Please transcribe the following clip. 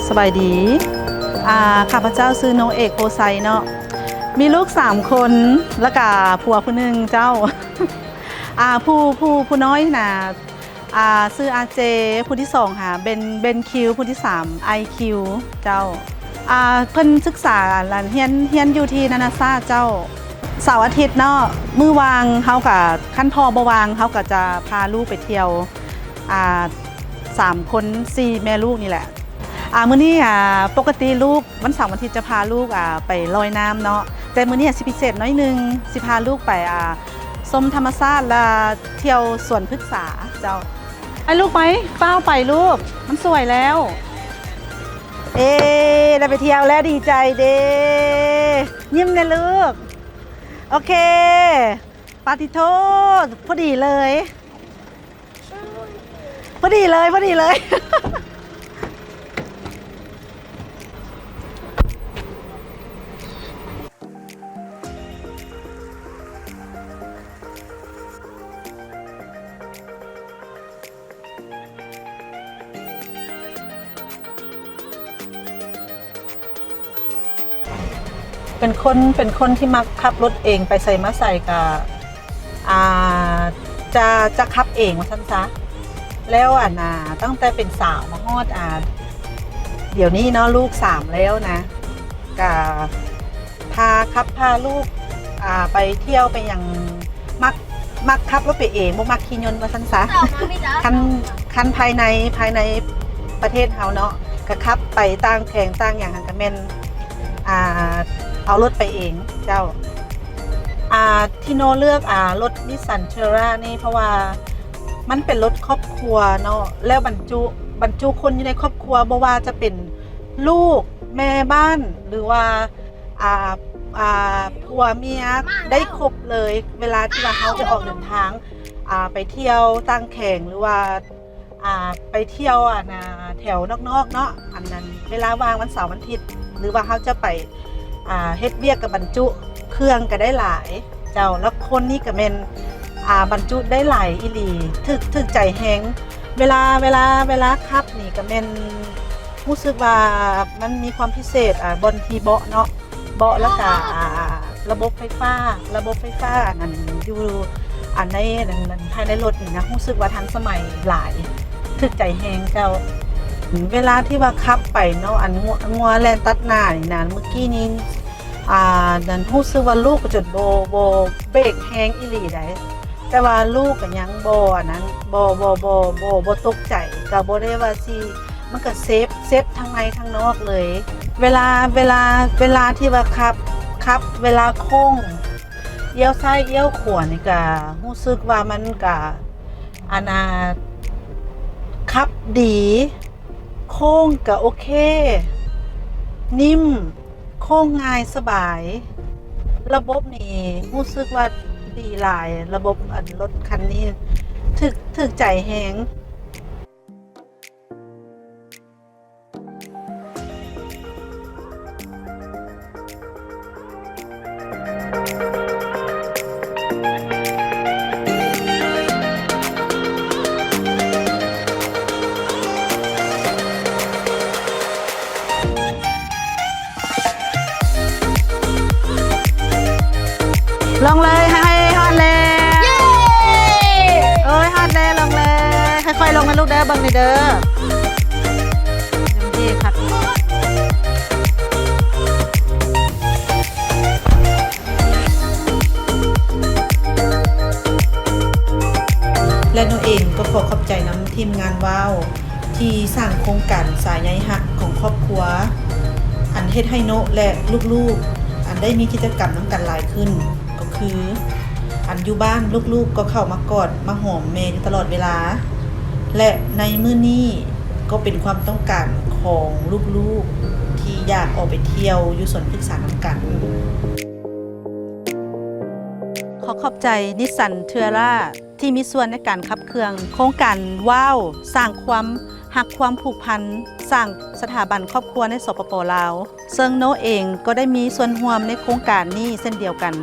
ສະບາຍດີ ອາ ຂ້າພະເຈົ້າຊື່ໂນເອກ ໂພໄຊເນາະ ມີລູກສາມຄົນ ລະກະຜົວຜູ້ໜຶ່ງເຈົ້າ ອາ ຜູ້ ຜູ້ ຜູ້ນ້ອຍນະ ອາ ຊື່ອາເຈ ຜູ້ທີສອງຫາ ເບັນ ເບັນຄິວ ຜູ້ທີສາມ ໄອຄິວ ເຈົ້າ ອາ ເພິ່ນສຶກສາ ອັນ ຮຽນ ຮຽນຢູ່ທີ່ນານາຊາດເຈົ້າ. ເສົາອາທິດເນາະ ມື້ວ່າງເຮົາກະ ຄັນພໍ່ບໍ່ວ່າງ ເຮົາກະຈະພາລູກໄປທ່ຽວ ອາ ສາມຄົນ ສີ່ແມ່ລູກນີ້ແຫຼະ. ອາ ມື້ນີ້ ອາ ປົກກະຕິລູກ ວັນເສົາວັນທິດຈະພາລູກ ອາ ໄປລອຍນ້ຳເນາະ ແຕ່ມື້ນີ້ອາ ຊິພິເສດໜ້ອຍໜຶ່ງ ຊິພາລູກໄປ ອາ ຊົມທຳມະຊາດ ລະທ່ຽວສວນພຶກສາເຈົ້າ. ໄປລູກໄປ ຟ້າວໄປລູກ ມັນສວຍແລ້ວ. ເອ ໄດ້ໄປທ່ຽວແລ້ວ ດີໃຈເດ້ ຍິ້ມແນ່ລູກ. ໂອເຄ ປາຕິໂທ ພໍດີເລີຍ ພໍດີເລີຍ ພໍດີເລີຍ. ເປັນຄົນ ເປັນຄົນທີ່ມັກຂັບລົດເອງ ໄປໃສມາໃສກະ ອາ ຈະ ຈະຂັບເອງວ່າຊັ້ນຊະ. ແລ້ວ ອັນ ອາ ຕັ້ງແຕ່ເປັນສາວມາຮອດ ອາ ດຽວນີ້ເນາະ ລູກສາມແລ້ວນະ ກະພາ ຂັບພາລູກ ອາ ໄປທ່ຽວໄປຫຍັງ ມັກ ມັກຂັບລົດໄປເອງ ບໍ່ມັກຂີ່ຍົນວ່າຊັ້ນຊະ. ຄັນ ຄັນພາຍໃນ ພາຍໃນປະເທດເຮົາເນາະ ກະຂັບໄປຕ່າງແຂວງຕ່າງຫຍັງຫັ້ນກະແມ່ນ ອາ ເອົາລົດໄປເອງເຈົ້າ. ອາ ທີ່ໂນເລືອກ ອາ ລົດນິດສັນເທີຣານີ້ ເພາະວ່າມັນເປັນລົດຄອບຄົວເນາະ ແລ້ວບັນຈຸ ບັນຈຸຄົນຢູ່ໃນຄອບຄົວ ບໍ່ວ່າຈະເປັນລູກ ແມ່ບ້ານ ຫຼືວ່າ ອາ ອາ ຜົວເມຍ ໄດ້ຄົບເລີຍ ເວລາທີ່ວ່າເຮົາຈະອອກເດີນທາງ ອາ ໄປທ່ຽວຕ່າງແຂວງ ຫຼືວ່າ ອາ ໄປທ່ຽວ ອັນ ອາ ແຖວນອກໆເນາະ ອັນນັ້ນ ເວລາວ່າງວັນເສົາວັນທິດ ຫຼືວ່າເຮົາຈະໄປ ອາ ເຮັດວຽກ ກະບັນຈຸເຄື່ອງກະໄດ້ຫຼາຍເຈົ້າ. ແລ້ວຄົນນີ້ກະແມ່ນ ອາ ບັນຈຸໄດ້ຫຼາຍອີ່ຫຼີ ຖືກ ຖືກໃຈແຮງ. ເວລາ ເວລາ ເວລາຂັບນີ້ກະແມ່ນ ຮູ້ສຶກວ່າມັນມີຄວາມພິເສດ ອາ ບ່ອນທີ່ເບາະເນາະ ເບາະ ແລ້ວກະ ອາ ລະບົບໄຟຟ້າ ລະບົບໄຟຟ້າ ອັນນັ້ນ ຢູ່ ອັນໃນ ອັນນັ້ນ ພາຍໃນລົດນີ້ນະ ຮູ້ສຶກວ່າທັນສະໄໝຫຼາຍ ຖືກໃຈແຮງເຈົ້າ. ເວລາທີ່ວ່າຂັບໄປເນາະ ອັນ ງົວ ງົວແລ່ນຕັດໜ້ານີ້ນະ ມື້ກີ້ນີ້ ອາ ນັ້ນ ຮູ້ສຶກວ່າລູກກະຈົນບໍ່ ບໍ່ເບຣກແຮງອີ່ຫຼີໃດ ແຕ່ວ່າລູກກະຍັງບໍ່ ອັນນັ້ນ ບໍ່ ບໍ່ ບໍ່ ບໍ່ ບໍ່ຕົກໃຈ ກະບໍ່ໄດ້ວ່າຊິ ມັນກະເຊບ ເຊບທັງໃນທັງນອກເລີຍ. ເວລາ ເວລາ ເວລາທີ່ວ່າຂັບ ຂັບ ເວລາໂຄ້ງ ລ້ຽວຊ້າຍລ້ຽວຂວານີ້ກະຮູ້ສຶກວ່າມັນກະ ອັນນາ ຂັບດີ ໂຄ້ງກະໂອເຄ ນິ້ມ ໂຄ້ງງ່າຍສະບາຍ ລະບົບນີ້ຮູ້ສຶກວ່າດີຫຼາຍ ລະບົບ ອັນ ລົດຄັນນີ້ ຖືກ ຖືກໃຈແຮງ. ລົງເລີຍ ໃຫ້ຮອດແລ້ວ ເອີຍ ຮອດແລ້ວ ລົງເລີຍ ຄ່ອຍໆລົງນະລູກເດີ ເບິ່ງນີ້ເດີ ເຕັມທີ່ຄັກ. ແລະ ໂນເອງກໍຂໍຂອບໃຈນຳທີມງານ ວ້າວ ທີ່ສ້າງໂຄງການສາຍໃຍຮັກຂອງຄອບຄົວ ອັນເຮັດໃຫ້ໂນ ແລະ ລູກໆ ອັນໄດ້ມີກິດຈະກຳນຳກັນຫຼາຍຂຶ້ນ ກໍຄື ອັນຢູ່ບ້ານລູກໆກໍເຂົ້າມາກອດມາຫອມແມ່ຢູ່ຕະຫຼອດເວລາ ແລະ ໃນມື້ນີ້ກໍເປັນຄວາມຕ້ອງການຂອງລູກໆ ທີ່ຢາກອອກໄປທ່ຽວຢູ່ສວນພຶກສານຳກັນ. ຂໍຂອບໃຈ Nissan Terra ທີ່ມີສ່ວນໃນການຂັບເຄື່ອນໂຄງການ ວ້າວ ສ້າງຄວາມຮັກຄວາມຜູກພັນ ສ້າງສະຖາບັນຄອບຄົວໃນ ສປປ ລາວ ເຊິ່ງໂນເອງກໍໄດ້ມີສ່ວນຮ່ວມໃນໂຄງການນີ້ເຊັ່ນດຽວກັນ.